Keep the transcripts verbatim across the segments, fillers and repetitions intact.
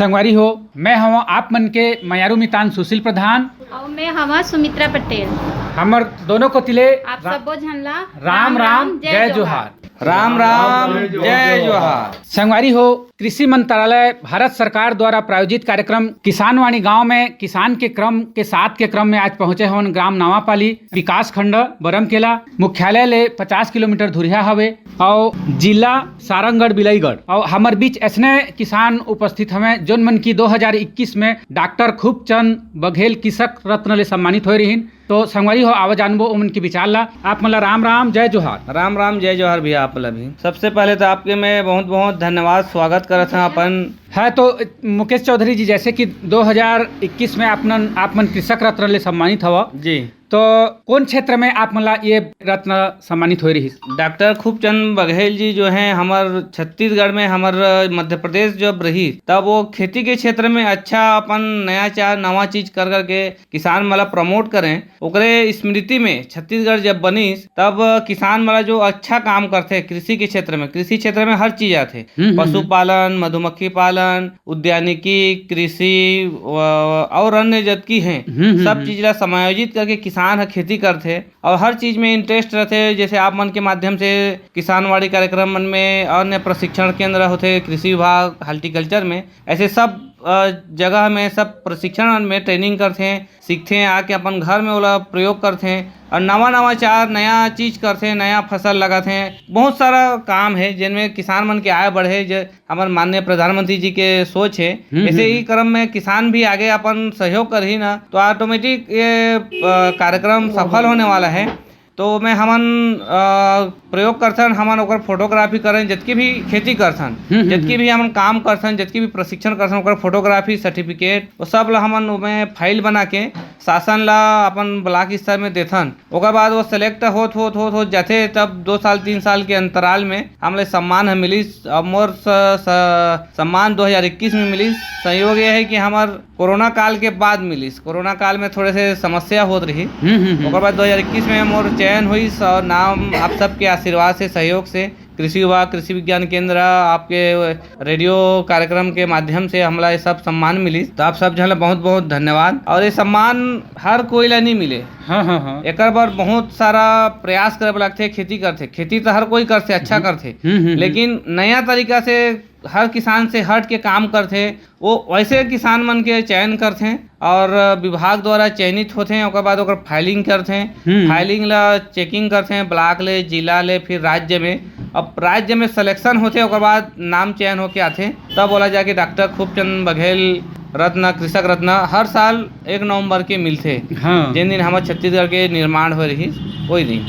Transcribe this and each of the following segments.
संगवारी हो, मैं हवं आप मन के मयारू मितान सुशील प्रधान। अउ मैं हवं सुमित्रा पटेल। हमर दोनों कोति ले आप रा-, सब्बो झन ला राम राम, जय जोहार। राम राम, जय जोहार। संगवारी हो, कृषि मंत्रालय भारत सरकार द्वारा प्रायोजित कार्यक्रम किसानवाणी गांव में किसान के क्रम के साथ के क्रम में आज पहुंचे हवन ग्राम नावापाली, विकास खंड बरमकेला, मुख्यालय ले पचास किलोमीटर धुरिहा हवे। अउ जिला सारंगढ़ बिलाईगढ़। अउ हमर बीच ऐसने किसान उपस्थित हवे, जोन मन की दो हज़ार इक्कीस में डॉक्टर खूबचंद बघेल कृषक रत्न ले सम्मानित होए रहिन। तो संगवारी हो, आवा जानबो ओमन के विचार ला। आप मन ला राम राम, जय जोहार। राम राम, जय जोहार भैया, आप ला भी। सबसे पहले तो आपके मैं बहुत बहुत धन्यवाद, स्वागत करत हूँ अपन। है तो मुकेश चौधरी जी, जैसे कि दो हज़ार इक्कीस में आप मन, आप मन कृषक रत्न ले सम्मानित हवा जी। तो कौन क्षेत्र में आप मन ला ये रत्न सम्मानित होए रहिस? डॉक्टर खूबचंद बघेल जी जो हैं, हमर छत्तीसगढ़ में, हमर मध्य प्रदेश जब रहिस, तब वो खेती के क्षेत्र में अच्छा अपन नया चार नवा चीज कर करके किसान मन ला प्रमोट करें। ओकरे स्मृति में छत्तीसगढ़ जब बनिस, तब किसान मन ला जो अच्छा काम करथे कृषि के क्षेत्र में, कृषि क्षेत्र में हर चीज आथे, हम्म, हम्म, हम्म। पशुपालन, मधुमक्खी पालन, उद्यानिकी, कृषि व-, और अन्य जतकी हैं, हम्म, हम्म, सब हम्म। चीज ला समायोजित करके किसान ह खेती करथे और हर चीज में इंटरेस्ट रथे। जैसे आप मन के माध्यम से किसानवाड़ी कार्यक्रम मन में, अन्य प्रशिक्षण केंद्र होथे, कृषि विभाग, हॉर्टिकल्चर में, ऐसे सब, अ, जगह में, सब प्रशिक्षण में ट्रेनिंग करथे, सीखथे, आके अपन घर में ओला प्रयोग करथे और नवा नवा चार नया चीज करथे, नया फसल लगाथे। बहुत सारा काम है जिनमें किसान मन के आय बढ़े, जो हमर माननीय प्रधानमंत्री जी के सोच है। हम्म, ऐसे हम्म, ही हम्म। क्रम में किसान भी आगे अपन सहयोग करही ना, तो ऑटोमेटिक ये, अ, कार्यक्रम सफल होने वाला है। तो मैं हमन, अ, प्रयोग करथन, हमन ओकर फोटोग्राफी करन, जतकी भी खेती करथन, हम्म, हम्म, जतकी हम्म। भी हमन काम करथन, जतकी भी प्रशिक्षण करथन, ओकर फोटोग्राफी सर्टिफिकेट, वो सब ला हमन ओमे फाइल बना के शासन ला अपन ब्लॉक स्तर में देथन। ओकर बाद वो सेलेक्ट होत, होत, होत, होत जाथे, तब दो साल, तीन साल के अंतराल में हमला सम्मान ह मिलिस। अब मोर स-, स-, सम्मान दो हज़ार इक्कीस में मिलिस। संयोग ये है कि हमर कोरोना काल के बाद मिलिस। कोरोना काल में थोड़े से समस्या होत रही। हम्म, हम्म, हम्म। ओकर बाद दो हज़ार इक्कीस में मोर चयन होइस और नाम आप सबके आशीर्वाद से, सहयोग से कृषि विभाग, कृषि विज्ञान केंद्र, आपके रेडियो कार्यक्रम के माध्यम से हमला ये सब सम्मान मिलिस। तो आप सब झन ला बहुत बहुत धन्यवाद। और ये सम्मान हर कोई ला नहीं मिले। हाँ, हाँ, हाँ। एकर बर बहुत सारा प्रयास करे बर लगथे। खेती करथे, खेती तो हर कोई करथे, अच्छा हम्म। करथे, हम्म, हम्म, हम्म। लेकिन नया तरीका से हर किसान से हट के काम करथे, वो वैसे किसान मन के चयन करथे और विभाग द्वारा चयनित होथे। ओकर बाद ओकर फाइलिंग करथे, हम्म। फाइलिंग ला चेकिंग करथे ब्लॉक ले, जिला ले, फिर राज्य में। अब राज्य में सिलेक्शन होथे, ओकर बाद नाम चयन होके आथे, तब बोला जाए कि डॉक्टर खूबचंद बघेल रत्न, कृषक रत्न हर साल एक नवंबर के मिलथे, हाँ। जिन दिन हमर छत्तीसगढ़ के निर्माण हो रही, वही दिन।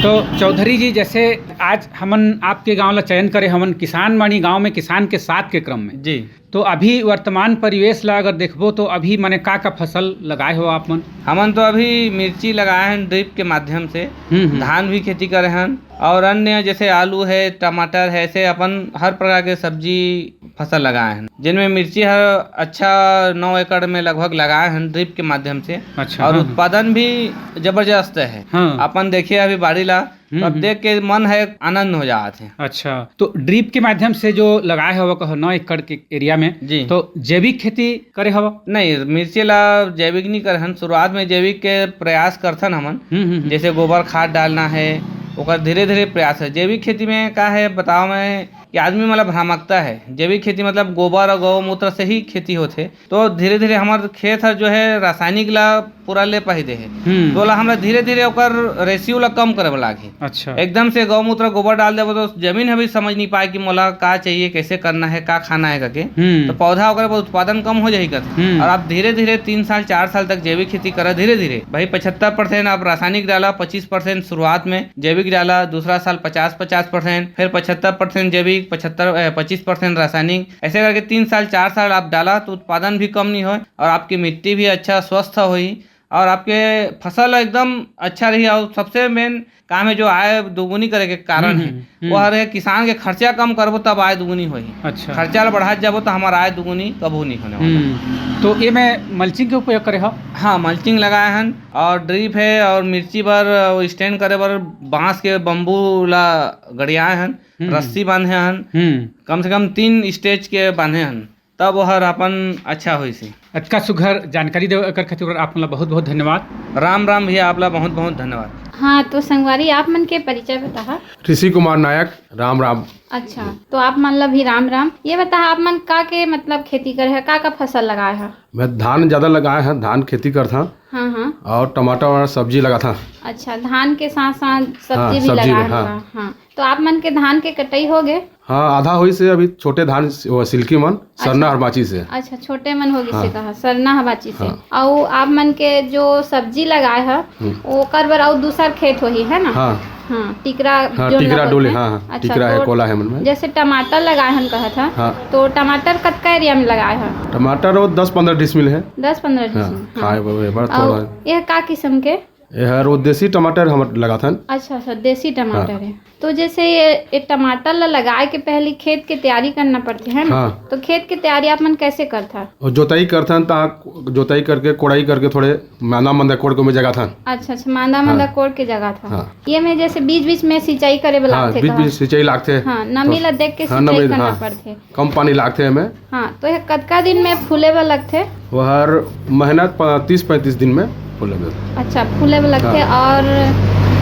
तो चौधरी जी, जैसे आज हमन आपके गांव ला चयन करे, हमन किसान वाणी गांव में किसान के साथ के क्रम में। जी। तो अभी वर्तमान परिवेश ला अगर देखबो, तो अभी मने का का फसल लगाए हो आप मन? हमन तो अभी मिर्ची लगाए हैं ड्रिप के माध्यम से, हम्म, हम्म। धान भी खेती करे हैं और अन्य जैसे आलू है, टमाटर है, ऐसे अपन हर प्रकार के सब्जी फसल लगाए हैं, जिनमें मिर्ची हर अच्छा नौ एकड़ में लगभग लगाए हैं ड्रिप के माध्यम से। अच्छा, और हाँ, हाँ। उत्पादन भी जबरदस्त है। हाँ। अपन देखिए अभी बाड़ी ला, हम्म, तो अब हम्म। देख के मन है, आनंद हो जात है। अच्छा, तो ड्रिप के माध्यम से जो लगाए हवा कहो नौ एकड़ के एरिया में, जी। तो जैविक खेती करे हवा? नहीं, मिर्ची ला जैविक नहीं करे हन। शुरुआत में जैविक के प्रयास करथन हमन, हम्म, हम्म, हम्म। जैसे गोबर खाद डालना है, ओकर धीरे धीरे प्रयास है। जैविक खेती में का है बताओ मैं, कि आदमी मतलब भ्रामकता है। जैविक खेती मतलब गोबर और गौमूत्र से ही खेती होथे। तो धीरे-धीरे हमर खेत हर जो है रासायनिक ला पूरा ले पाही दे हे। हम्म। तो ओला हमला धीरे-धीरे ओकर रेशियो ला कम करे बर लागही। अच्छा। एकदम से गौमूत्र गोबर डाल देबो तो जमीन ह भी समझ नहीं पाए कि मोला का चाहिए, कैसे करना है, का खाना है करके। हम्म। तो पौधा ओकर बर उत्पादन कम हो जाही करथे। हम्म। और आप धीरे-धीरे तीन साल, चार साल तक जैविक खेती करा धीरे-धीरे, भाई पचहत्तर परसेंट आप रासायनिक डाला, पच्चीस परसेंट शुरुआत में जैविक डाला, दूसरा साल पचास पचास परसेंट, फिर पचहत्तर परसेंट जैविक, पचहत्तर, अ, पच्चीस परसेंट रासायनिक, ऐसे करके तीन साल, चार साल आप डाला तो उत्पादन भी कम नहीं होय और आपकी मिट्टी भी अच्छा स्वस्थ होही और आपके फसल एकदम अच्छा रही। और सबसे मेन काम है जो आय दोगुनी करे के कारण हम्म, है, हम्म, हम्म। वो हर है किसान के खर्चा कम करबो तब आय दोगुनी होही। अच्छा। खर्चा ला बढ़ात जाबो तो हमार आय दोगुनी कबू नहीं होने वाला। हम्म, तो ये मैं मल्चिंग के उपयोग करे हो? हाँ, मल्चिंग लगाए हन और ड्रिप है और मिर्ची बर वो स्टैंड करे बर बांस के बम्बू ला गड़ियाए हन, हम्म। रस्सी बांधे हन, हम्म। कम से कम तीन स्टेज के बांधे हन। तब ओहर अपन अच्छा होइस। अतका सुघर जानकारी देवे एकर खातिर आप मन ला बहुत बहुत धन्यवाद। राम राम भैया, आप ला बहुत बहुत धन्यवाद। हाँ, तो संगवारी, आप मन के परिचय बताहा। ऋषि कुमार नायक, राम राम। अच्छा, तो आप मन ला भी राम राम। ये बताहा, आप मन का के मतलब खेती करे है, का का फसल लगाए है? मैं धान ज्यादा लगाए हैं, धान खेती करता। हाँ, हाँ। और टमाटर और सब्जी लगाता। अच्छा, धान के साथ साथ सब्जी हाँ, भी सब्जी लगाए का, हाँ। हाँ, तो आप मन के धान के कटाई हो गए? हाँ, आधा होइस हे, अभी छोटे धान वो सिल्की मन, सरना अच्छा। हर बाँचिस हे। अच्छा, छोटे मन हो गिस हे हाँ। कहा, सरना ह बाँचिस हे। हाँ। अउ आप मन के जो सब्जी लगाए ह, हम्म। ओकर बर अउ दूसर खेत होही, है ना? हाँ। हाँ, टिकरा हाँ, जोन टिकरा ला डोले, बोलथे। हाँ, हाँ, अच्छा, टिकरा है, तो कोला है मन में। जैसे टमाटर लगाए हन कहत ह, हाँ। तो टमाटर कतका एरिया में लगाए ह? टमाटर वो दस पन्द्रह डिसमिल है। दस पन्द्रह हाँ, डिसमिल, हाँ। खाए बर, ए बार अउ थोड़ा। यह का किस्म के? एहर वो देसी टमाटर हम लगाथन। अच्छा, अच्छा, देसी टमाटर हाँ। है। तो जैसे ये, ये टमाटर ला लगाए के पहली खेत के तैयारी करना पड़थे, है ना? हाँ। तो खेत के तैयारी आप मन कैसे करथा? और जोताई करथन, तहाँ जोताई करके, कोड़ाई करके, थोड़े मांदा मांदा कोड़ के ओमे जगाथन। अच्छा, अच्छा, मांदा मांदा हाँ। कोड़ के जगाथा। हाँ। ये में जैसे बीच बीच में सिंचाई करे बर हाँ, लागथे बीच कहा? बीच सिंचाई लागथे। हाँ, नमी तो ला देख के हाँ, सिंचाई नमी, करना हाँ। पड़थे। कम पानी लागथे एमे। हाँ, तो ये कतका दिन में फूले बर लगथे? वो हर महीना प-, तीस पैंतीस दिन में फूले बर। अच्छा, फूले बर लगथे। हाँ। और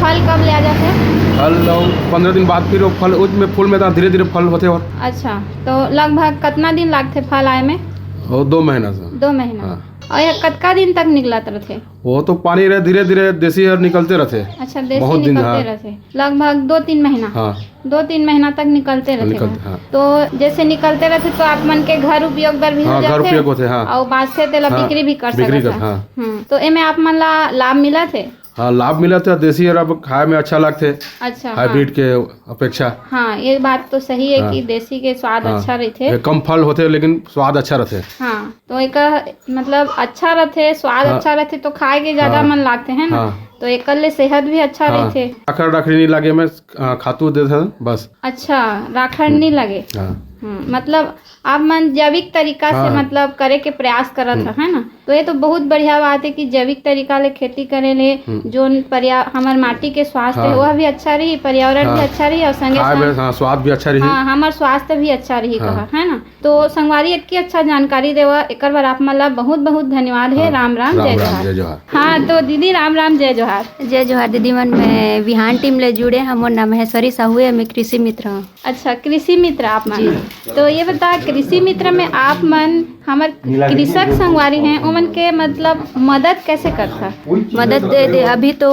फल कब ले आ जाथे? फल और पन्द्रह दिन बाद फिर वो फल, उसमें फूल में तो धीरे धीरे फल होथे। और अच्छा, तो लगभग कितना दिन लागथे फल आए में? वो दो महीना से। दो महीना। हाँ। और ये कतका दिन तक निकलत रथे? वो तो पानी रहे, धीरे धीरे देसी हर निकलते रथे। अच्छा, देसी बहुत दिन, निकलते हाँ। रथे। लगभग दो तीन महीना। हाँ। दो तीन महीना तक निकलते रथे निकलते, का? हाँ। तो जैसे निकलते रथे तो आप मन के घर उपयोग बर भी हो हाँ, घर जाथे। उपयोग होथे, हाँ। अउ बांचथे तेला हाँ, बिक्री भी कर बिक्री सकत कर, हा। हाँ। हम्म, तो एमे आप मन ला लाभ मिलत हे? हाँ, लाभ मिलत हे। देसी हर अब खाए में अच्छा लागथे, अच्छा, हाँ। हाइब्रिड के अपेक्षा। हाँ, ये बात तो सही है हाँ। कि देसी के स्वाद हाँ। अच्छा रहिथे। ये कम फल होथे लेकिन स्वाद अच्छा रहिथे। हाँ, तो एक मतलब अच्छा रहिथे, स्वाद हाँ। अच्छा रहिथे तो खाए के ज्यादा हाँ। मन लागथे, है ना? हाँ। तो एकर ले सेहत भी अच्छा हाँ। रहिथे। राखड़ राखड़ी नहीं लागे में, आ, खातू देथन बस। अच्छा, राखड़ हम्म। नहीं लगे। हाँ। हम्म, मतलब आप मन जैविक तरीका से हाँ। मतलब करे के प्रयास करत हम्म। ह, है ना? तो ये तो बहुत बढ़िया बात है कि जैविक तरीका ले खेती करे ले हम्म। जोन पर्या-, हमर माटी के स्वास्थ्य हाँ। है, वह भी अच्छा रही, पर्यावरण भी हाँ। अच्छा रही और संगे खाए संग में, हाँ, स्वाद भी अच्छा रही। हाँ, हमर स्वास्थ्य भी अच्छा रही हाँ। कहा, है ना? तो संगवारी, इतकी अच्छा जानकारी देवा, एकर बर आप मन ला बहुत बहुत धन्यवाद है। हाँ। राम राम, राम जय राम, जोहार। जय जोहार। हाँ, तो दीदी राम राम, जय जोहार। जय जोहार दीदी मन, मैं बिहान टीम ले जुड़े हंव, मोर नाम महेश्वरी साहू है, मैं कृषि मित्र हूँ। अच्छा, कृषि मित्र आप मन। जी। तो ये बता, कृषि मित्र में आप मन हमर कृषक संगवारी हैं, ओमन के मतलब मदद कैसे करथा? मदद दे, दे, अभी तो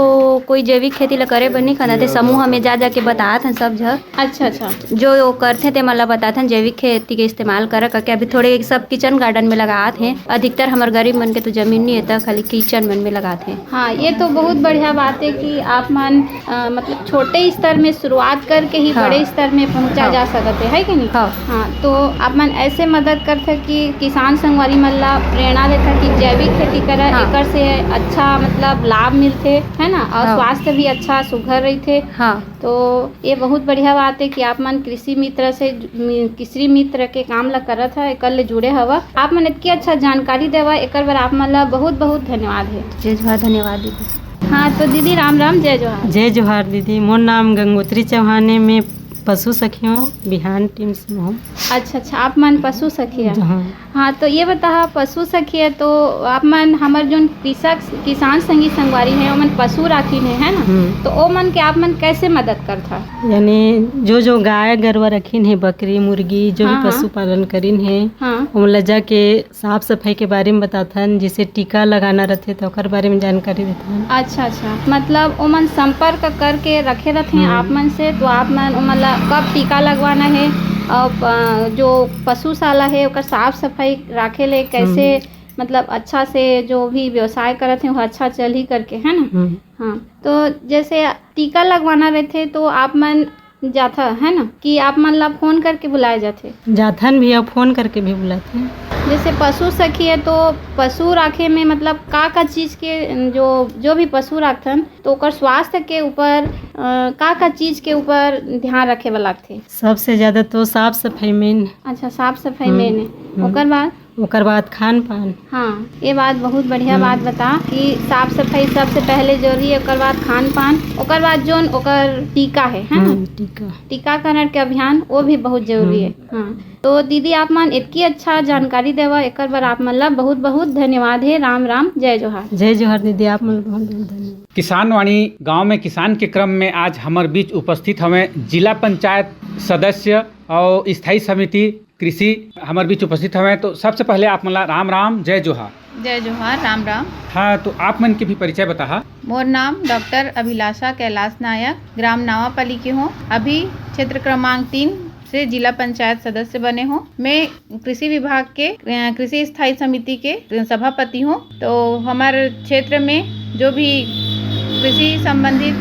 कोई जैविक खेती ला करे बर नहीं करना थे, समूह में जा जा के बतात हन सब झन। अच्छा, अच्छा। जो वो करथे ते मन ला बतात हन जैविक खेती के इस्तेमाल करा करके। अभी थोड़े सब किचन गार्डन में लगात हैं, अधिकतर हमर गरीब मन के तो जमीन नहीं है, तो खाली किचन मन में लगात हैं। हाँ, ये तो बहुत बढ़िया बात है कि आप मन, अ, मतलब छोटे स्तर में शुरुआत करके ही हाँ। बड़े स्तर में पहुँचा हाँ। जा सकत है, है कि नहीं? हाँ। हाँ, तो आप मन ऐसे मदद करथे कि किसान संगवारी मन ला प्रेरणा देथे कि जैविक खेती करा, हाँ। एकर से अच्छा मतलब लाभ मिलथे, है ना? और हाँ। स्वास्थ्य भी अच्छा सुघर रहिथे। हाँ। तो ये बहुत बढ़िया बात है कि आप मन कृषि मित्र से, कृषि मित्र के काम ला करत ह, एकर ले जुड़े हवा। आप मन इतकी अच्छा जानकारी देवा, एकर बर आप मन ला बहुत बहुत धन्यवाद है। जय जोहार, धन्यवाद दीदी। हाँ, तो दीदी राम राम, जय जोहार। जय जोहार दीदी, मोर नाम गंगोत्री चौहान है, मैं पशु सखी हूँ, बिहान टीम से हूँ। अच्छा, अच्छा, आप मन पशु सखी है। हाँ। हाँ, तो ये बताहा, पशु सखी है, तो आप मन हमर जोन कृषक, किसान संगी संगवारी है, ओमन पशु राखिन है, है ना? हम्म। तो ओ मन के आप मन कैसे मदद करथा? यानी जो, जो गाय गरवा रखिन है, बकरी, मुर्गी, जो भी हाँ, हाँ। पशुपालन करिन है, हाँ। ओमन ला जाके साफ सफाई के बारे में बताथन, जैसे टीका लगाना रथे तो ओकर बारे में जानकारी देथन। अच्छा, अच्छा, मतलब ओमन संपर्क करके रखे रथे हम्म। आप मन से, तो आप मन ओमन ला कब टीका लगवाना है और प-, जो पशुशाला है ओकर साफ सफाई राखे ले कैसे, हम्म। मतलब अच्छा से जो भी व्यवसाय करत हे वो अच्छा चलही करके, है ना? हम्म। हाँ, तो जैसे टीका लगवाना रहथे तो आप मन जाथा, है ना, कि आप मन ला फोन करके बुलाए जाथे? जाथन भैया, फोन करके भी बुलाथे। जैसे पशु सखी है, तो पशु राखे में मतलब का का चीज के, जो, जो भी पशु राखथन, तो ओकर स्वास्थ्य के ऊपर, अ, का का चीज के ऊपर ध्यान रखे बर लागथे? सबसे ज्यादा तो साफ सफाई मेन। अच्छा, साफ सफाई हम्म, मेन है। हम्म। ओकर बाद? ओकर बाद खान पान। हाँ, ये बात बहुत बढ़िया हम्म। बात बता कि साफ सफाई सबसे पहले जरूरी है, ओकर बाद खान पान, ओकर बाद जोन ओकर टीका है, है ना? हम्म, टीका। टीकाकरण के अभियान, वो भी बहुत जरूरी है। हम्म। हाँ, तो दीदी, आप मन इतकी अच्छा जानकारी देवा, एकर बर आप मन ला बहुत बहुत धन्यवाद है। राम राम, जय जोहार। जय जोहार दीदी, आप मन ला बहुत बहुत धन्यवाद। किसान वाणी गांव में किसान के क्रम में आज हमर बीच उपस्थित हवे जिला पंचायत सदस्य और स्थायी समिति कृषि हमर बीच उपस्थित हवे। तो सबसे पहले आप मन ला राम राम, जय जोहार। जय जोहार, राम राम। हाँ, तो आप मन के भी परिचय बताहा। मोर नाम डॉक्टर अभिलाषा कैलाश नायक, ग्राम नावापाली के हूँ। अभी क्षेत्र क्रमांक तीन से जिला पंचायत सदस्य बने हूँ। मैं कृषि विभाग के, अ, कृषि स्थायी समिति के सभापति हूँ। तो हमर क्षेत्र में जो भी कृषि संबंधित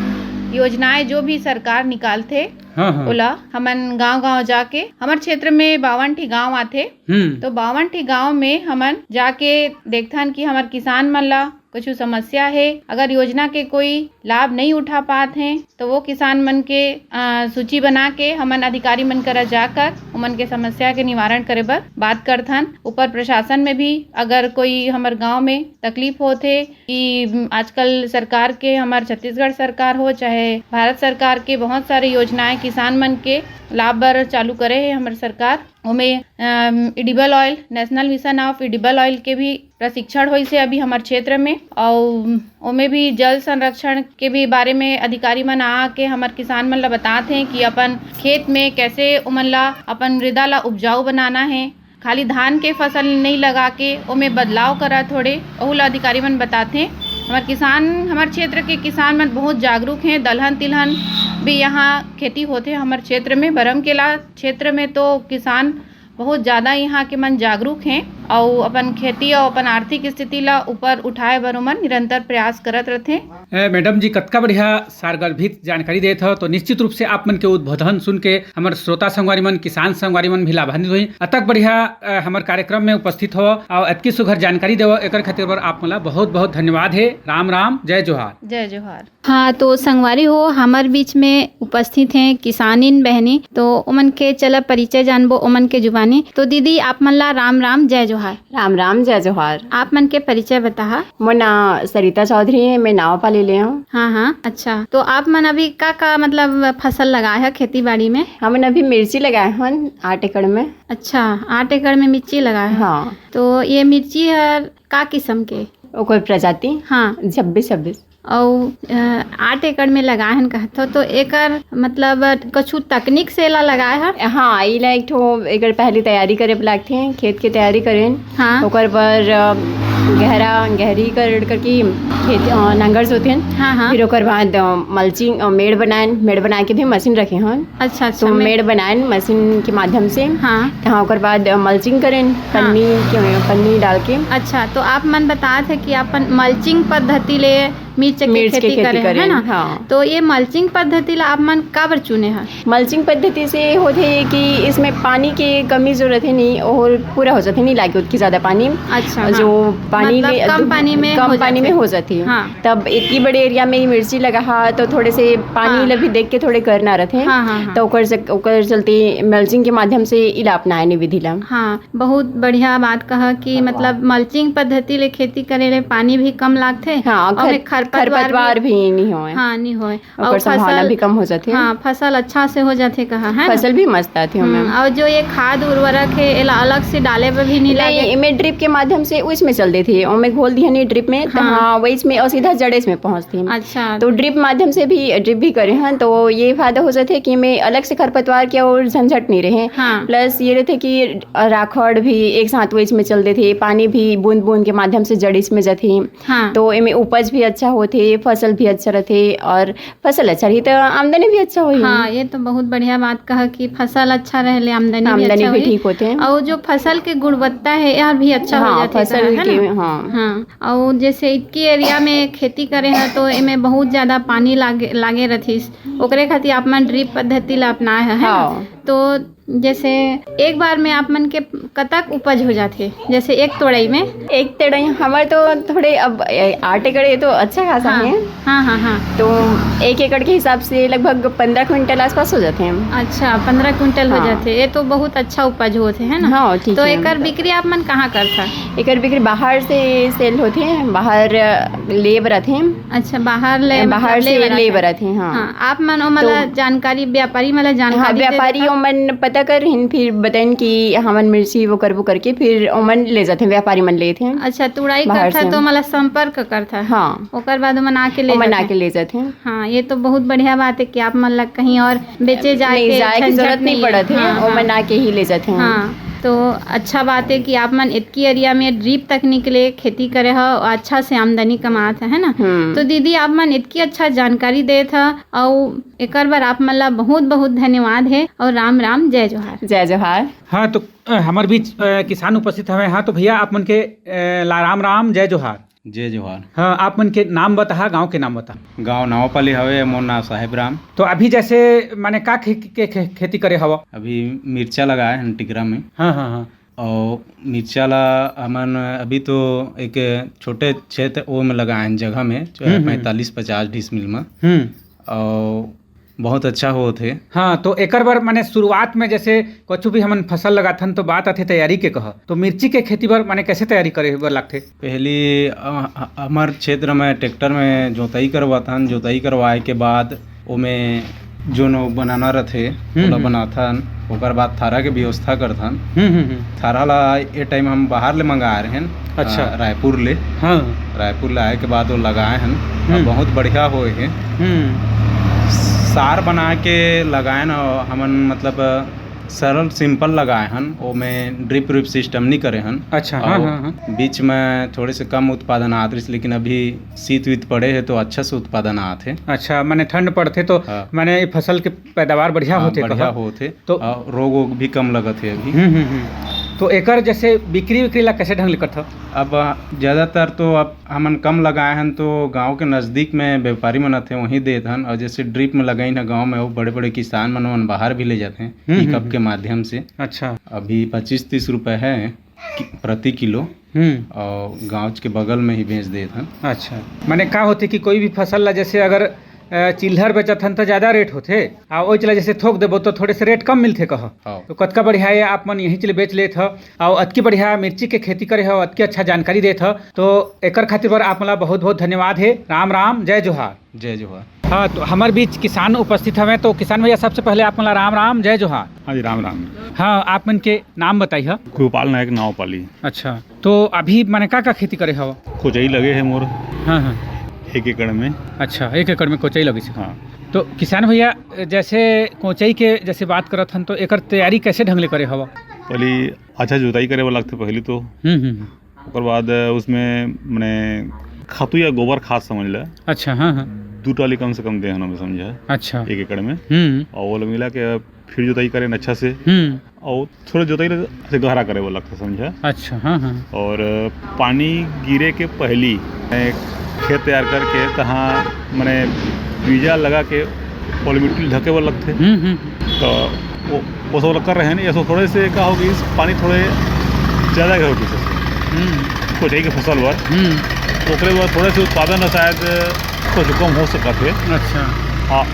योजनाएं जो भी सरकार निकालथे, हाँ, हाँ। ओला हमन गांव-गांव जाके, हमर क्षेत्र में बावन ठी गांव आथे, हम्म। तो बावन ठी गांव में हमन जाके देखथन कि हमर किसान मन ला कुछ समस्या हे, अगर योजना के कोई लाभ नहीं उठा पात हे, तो वो किसान मन के, अ, सूची बना के हमन अधिकारी मन करा जाकर उमन के समस्या के निवारण करे बर बात करथन। ऊपर प्रशासन में भी अगर कोई हमर गांव में तकलीफ होत हे कि आजकल सरकार के, हमर छत्तीसगढ़ सरकार हो चाहे भारत सरकार के, बहुत सारे योजनाएं किसान मन के लाभ बर चालू करे हे हमर सरकार। ओमे, अम, edible oil, National Mission of Edible Oil के भी प्रशिक्षण होइस हे अभी हमर क्षेत्र में, अउ ओमे भी जल संरक्षण के भी बारे में अधिकारी मन आ के हमर किसान मन ला बतात हे कि अपन खेत में कैसे ओमन ला, अपन मृदा ला उपजाऊ बनाना हे। खाली धान के फसल नहीं लगा के ओमे बदलाव करा थोड़े, ओहू ला अधिकारी मन बतात हे। हमर किसान, हमर क्षेत्र के किसान मन बहुत जागरूक हे। दलहन तिलहन भी यहाँ खेती होथे हमर क्षेत्र में। बरमकेला क्षेत्र में तो किसान बहुत ज्यादा यहाँ के मन जागरूक हे, अउ अपन खेती अउ अपन आर्थिक स्थिति ला ऊपर उठाए बर ओमन निरंतर प्रयास करत रथे। ए, मैडम जी, कतका बढ़िया सारगर्भित जानकारी देत हव, तो निश्चित रूप से आप मन के उद्बोधन सुन के हमर श्रोता संगवारी मन, किसान संगवारी मन भी लाभान्वित होही। अतक बढ़िया, अ, हमर कार्यक्रम में उपस्थित हव अउ अतकी सुघर जानकारी देव, एकर खातिर बर आप मन ला बहुत बहुत धन्यवाद हे। राम राम, जय जोहार। जय जोहार। हाँ, तो संगवारी हो, हमर बीच में उपस्थित हे किसानिन बहनी, तो ओमन के चला परिचय जानबो, ओमन के जुबानी। तो दीदी, आप मन ला राम राम, जय जोहार। राम राम, जय जोहार। आप मन के परिचय बताहा। मोर नाम सरिता चौधरी हे, मैं नावापाली ले हूँ। हाँ, हाँ, अच्छा। तो आप मन अभी का का, मतलब, फसल लगाए हे खेती बाड़ी में? हमन अभी मिर्ची लगाए हन आठ एकड़ में। अच्छा, आठ एकड़ में मिर्ची लगाए हन। हाँ। तो ये मिर्ची हर का किस्म के? ओकर प्रजाति? हाँ। छब्बीस छब्बीस। अउ, अ, आठ एकड़ में लगाए हन कहत हो, तो एकर मतलब कछु तकनीक से एला लगाए हव? हाँ, एला एक ठो एकर पहली तैयारी करे बर लागथे, खेत के तैयारी करेन। हाँ। ओकर बर, अ, गहरा, गहरीकरण करके खेत, अ, नांगर जोतेन। हाँ, हाँ। फिर ओकर बाद, अ, mulching, अ, मेड़ बनाएन, मेड़ बना के भी मशीन रखे हन। अच्छा, अच्छा, तो मैं मेड़ बनाएन मशीन के माध्यम से। हाँ। तहाँ ओकर बाद, अ, mulching करेन, हाँ। पन्नी के, पन्नी डाल के। अच्छा, तो आप मन बतात हे कि अपन mulching पद्धति ले मिर्च के मिर्च के खेती खेती करे हन, करे है ना? हन, हाँ। तो ये mulching पद्धति ला आप मन काबर चुने हन? Mulching पद्धति से होथे कि इसमें पानी के कमी जो रथे नहीं, और पूरा हो जाथे, नहीं लागे उतकी ज्यादा पानी। अच्छा, जो हाँ। पानी मतलब ले, कम पानी में कम हो पानी में जाथे। हो जाथे। हाँ। तब इतनी बड़े area में ये मिर्ची लगा हा, तो थोड़े से पानी हाँ। ला भी देख के थोड़े करना रथे। हाँ, हाँ, हाँ। तो ओकर से, ओकर चलते mulching के माध्यम से इला अपनाए ने विधि ला। हाँ, बहुत बढ़िया बात कहा कि मतलब mulching पद्धति ले खेती करे ले पानी भी कम लागथे हाँ, और खर-, खरपतवार खरपतवार भी, भी नहीं होए। हाँ, नहीं होए। ओकर और संभावना फसल, भी कम हो जाथे। हाँ, फसल अच्छा से हो जाथे कहा, है ना? फसल भी मस्त आथे ओमे। हम्म, और जो ये खाद उर्वरक है, एला अलग से डाले बर भी नहीं नहीं, लागे? एमे drip के माध्यम से उसमें चल देथे, ओमे घोल दिहन ये drip में, हाँ। हाँ, वही में और सीधा जड़े में पहुँचथे। अच्छा। तो drip माध्यम से भी, drip भी करे हन, तो ये फायदा हो जाथे कि एमे अलग से खरपतवार के और झंझट नहीं रहे। हाँ। Plus ये रहथे कि राखड़ भी एक साथ वही में चल देथे, पानी भी बूंद बूंद के माध्यम से जड़िस में जाथे। हाँ। तो एमे उपज भी अच्छा होथे, फसल भी अच्छा रथे और फसल अच्छा रही तो आमदनी भी अच्छा होही। हाँ, ये तो बहुत बढ़िया बात कहा कि फसल अच्छा रहे ले आमदनी भी आमदनी अच्छा भी होही। ठीक होथे। और जो फसल के गुणवत्ता है, यह भी अच्छा हो हाँ, जाथे फसल कहा, है के, ना? हाँ। हाँ, और जैसे इतकी area में खेती करे हैं तो एमे बहुत ज्यादा पानी लागे, लागे रथिस, ओकरे खातिर आप मन drip पद्धति ला अपनाए हैं, है ना? हाँ। तो जैसे एक बार में आप मन के कतक उपज हो जाथे, जैसे एक तोड़ई में? एक तोड़ई हमर तो थोड़े अब, ए, आठ एकड़ ये तो अच्छा खासा हाँ, हे। हाँ, हाँ, हाँ। तो एक एकड़ के हिसाब से लगभग पन्द्रह क्विंटल आसपास हो जाथे। अच्छा, पन्द्रह क्विंटल हो हाँ। जाथे, ये तो बहुत अच्छा उपज होथे, है ना? हाँ, ठीक तो है, एकर मतलब बिक्री आप मन कहाँ करथा? एकर बिक्री बाहर से सेल होथे, बाहर ले बर आथे। अच्छा, बाहर ले, बाहर मतलब, ले से बर ले आथे। बर आथे, हाँ। हाँ, आप मन ओमन तो ला जानकारी, व्यापारी मन ला जानकारी हाँ, दे व्यापारी देता? ओमन पता करहिन, फिर बताइन कि हमन मिर्ची वो करबो करके, फिर ओमन ले जाथे, व्यापारी मन लेथे। अच्छा, तुड़ाई बाहर करथा से। तो ओमन ला संपर्क करथा। हाँ। ओकर बाद ओमन आके ले ओमन जाथे। आके ले जाथे। हाँ, ये तो बहुत बढ़िया बात है कि आप मन ला कहीं और बेचे जाए नहीं, के जाए के झंझट जरूरत नहीं नहीं है। पड़त है, हाँ, ओमन हाँ। आके ही ले जाथे। हाँ, तो अच्छा बात है कि आप मन इतकी एरिया में ड्रिप तकनीक ले खेती करे हो, अच्छा से आमदनी कमात है, है ना? हम्म। तो दीदी, आप मन इतकी अच्छा जानकारी देत ह, अउ एकर बर आप मन ला बहुत बहुत धन्यवाद है, और राम राम, जय जोहार। जय जोहार। हाँ, तो, अ, हमर बीच, अ, किसान उपस्थित हवे। हाँ, तो भैया, आप मन के, अ, ला राम राम, जय जोहार। जय जोहार। हाँ, आप मन के नाम बताहा, गांव के नाम बताहा। गांव नवापाली हवे, मोर नाम साहेब राम। तो अभी जैसे माने का खे-, के खे-, खेती करे हवा? अभी मिर्चा लगाए हन टिकरा में। हाँ, हाँ, हाँ। और मिर्चा ला हमन अभी तो एक छोटे क्षेत्र वो में लगाए हन जगह में, जो है हम्म, हम्म। पैंतालीस पचास डिसमिल में। हम्म। और बहुत अच्छा होत हे। हाँ, तो एकर बर माने शुरुआत में जैसे कुछ भी हमन फसल लगाथन तो बात आथे तैयारी के कह, तो मिर्ची के खेती बर माने कैसे तैयारी करे बर लगथे? पहली, अ, ह-, हमर क्षेत्र में ट्रैक्टर में जोताई करवाथन, जोताई करवाए के बाद ओमे जोन बनाना रथे, हम्म, ओला हम्म। बनाथन, ओकर बाद थारा के व्यवस्था करथन। हम्म, हम्म, हम्म। थारा ला ए टाइम हम बाहर ले मंगाए रहेन, अच्छा। अ, रायपुर ले। हाँ। रायपुर ले आए के बाद वो लगाए हन, हम्म। अब बहुत बढ़िया होए हे। हम्म। सार बना के लगाए न हमन, मतलब, सरल simple लगाए हन, ओमे drip व्रिप system नहीं करे हन। अच्छा, हाँ, और हाँ, हाँ। बीच में थोड़े से कम उत्पादन आत रहिस, लेकिन अभी शीत वीत पड़े हे तो अच्छा से उत्पादन आत हे। अच्छा, माने ठंड पड़थे तो हाँ। माने ये फसल के पैदावार बढ़िया हाँ, होथे बढ़िया कहा? होथे। तो और रोग वोग भी कम लगत हे अभी। हम्म, हम्म, हम्म। तो एकर जैसे बिक्री विक्री ला कैसे ढंग ले करथव? अब ज़्यादातर तो अब हमन कम लगाए हन तो गांव के नज़दीक में व्यापारी मन आथे, वहीं देत हन, और जैसे drip में लगाइन ह गांव में, वो बड़े-बड़े किसान मन, मन बाहर भी ले जाथे हम्म, हम्म, पिकअप के हम्म। माध्यम से। अच्छा। अभी पच्चीस तीस रुपए है कि-, प्रति किलो। हम्म। और गांव के बगल में ही बेच देत हन। अच्छा, माने का होथे कि कोई भी फसल ला जैसे अगर, अ, चिल्हर बेचत हन त ज्यादा रेट होथे, आ ओइच ला जैसे थोक देबो तो थोड़े से रेट कम मिलथे कह। हाँ। तो कतका बढ़िया ये आप मन यहीं चले बेच लेत ह, और अतकी बढ़िया मिर्ची के खेती करे हो, अतकी अच्छा जानकारी देत ह, तो एकर खातिर बर आप मन ला बहुत बहुत धन्यवाद हे। राम राम, जय जोहार। जय जोहार। हाँ, तो हमर बीच किसान उपस्थित हवे, तो किसान भैया, सबसे पहले आप मन ला राम राम, जय जोहार। हाँ जी, राम राम। हाँ, आप मन के नाम बताई ह। गोपाल नायक, नवापाली। अच्छा, तो अभी माने का का खेती करे हव? कोचई लगे हे मोर। हाँ, हाँ। एक एकड़ में। अच्छा, एक एकड़ में कोचई लगे हे। हाँ। तो किसान भैया, जैसे कोचई के जैसे बात करत हन, तो एकर तैयारी कैसे ढंग ले करे हव? पहली अच्छा जोताई करे बर लगथे पहली तो। हम्म, हम्म, हम्म। ओकर बाद उसमें मने खातू या गोबर खाद समझ ले। अच्छा, हाँ, हाँ। दू टाली कम से कम दे हन, समझा। अच्छा। एक एकड़ में। हम्म। और वो मिला के फिर जोताई करें अच्छा से। हम्म। और थोड़ा जोताई ले ऐसे गहरा करे बर लगथे, समझा। अच्छा, हाँ, हाँ। और पानी गिरे के पहली एक खेत तैयार करके तहाँ मने बीजा लगा के पॉलीमिट्टी ढके बर लगथे। हम्म, हम्म। तो वो, वो सब कर रहे हैं, ऐसा थोड़े से का होगी, पानी थोड़े ज़्यादा हो गई। हम्म। कोचई के फसल बर। हम्म। ओकरे बर थोड़े से उत्पादन ह शायद कुछ कम हो सकत हे। अच्छा। हाँ,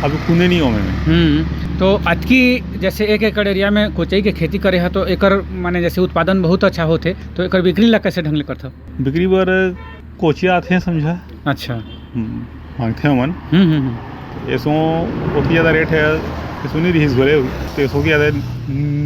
अभी कुंदे नहीं हो में। हम्म, तो अतकी जैसे एक एकड़ एरिया में कोचई के खेती करे ह, तो एकर माने जैसे उत्पादन बहुत अच्छा होथे, तो एकर बिक्री ला कैसे ढंग ले करथव? बिक्री बर कोचिया आथे, समझा। अच्छा। हम्म, मांगथे हमन। हम्म, हम्म, हम्म। एसो ओतकी ज़्यादा रेट है, एसो नहीं रहिस घरे, तो एसो की ज़्यादा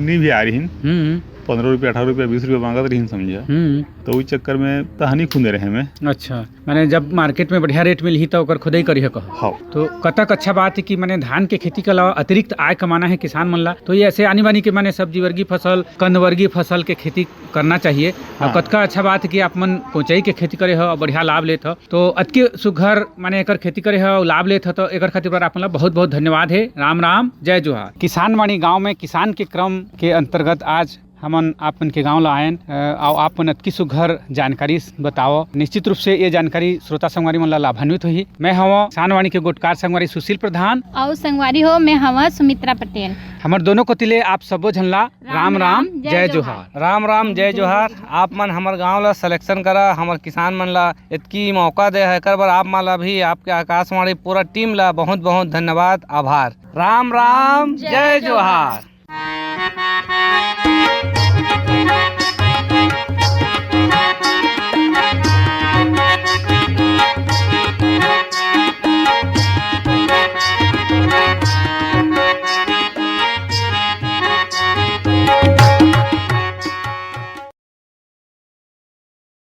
नहीं भी आ रही। हम्म। पन्द्रह रुपया, अठारह रुपया, बीस रुपया मांगत रहिन, समझा। हम्म। तो उस चक्कर में तहनी खुंदे रहे मैं। अच्छा, माने जब मार्केट में बढ़िया रेट मिलही, तो ओकर खुदे ही करिह कह। हाँ। तो कतक अच्छा बात है कि माने धान के खेती के अलावा अतिरिक्त आय कमाना है किसान मन ला, तो ये ऐसे आनी बानी के माने सब्जी वर्गी फसल, कंद वर्गी फसल के खेती करना चाहिए। और हाँ। कतका अच्छा बात है कि आप मन कोचई के खेती करे हो और बढ़िया लाभ लेत हो। तो अतके सुघर माने एकर खेती करे हो, लाभ लेत हो, तो एकर खातिर बर आप मन ला बहुत बहुत धन्यवाद है। राम राम, जय जोहार। किसान वाणी गांव में किसान के क्रम के अंतर्गत आज हमन आप मन के गांव ला आयन, अ, अउ आप मन अतकी सुघर जानकारी बताओ। निश्चित रूप से ये जानकारी श्रोता संगवारी मन ला लाभान्वित होही। मैं हवं किसानवाणी के गोटकार संगवारी सुशील प्रधान। अउ संगवारी हो, मैं हवं सुमित्रा पटेल। हमर दोनों कोति ले आप सबो झन ला राम राम, जय जोहार। राम राम, जय जोहार। आप मन हमर गांव ला सिलेक्शन करा, हमर किसान मन ला इतकी मौका दे है, एकर बर आप मन ला भी, आपके आकाशवाणी पूरा टीम ला बहुत बहुत धन्यवाद, आभार। राम राम, जय जोहार।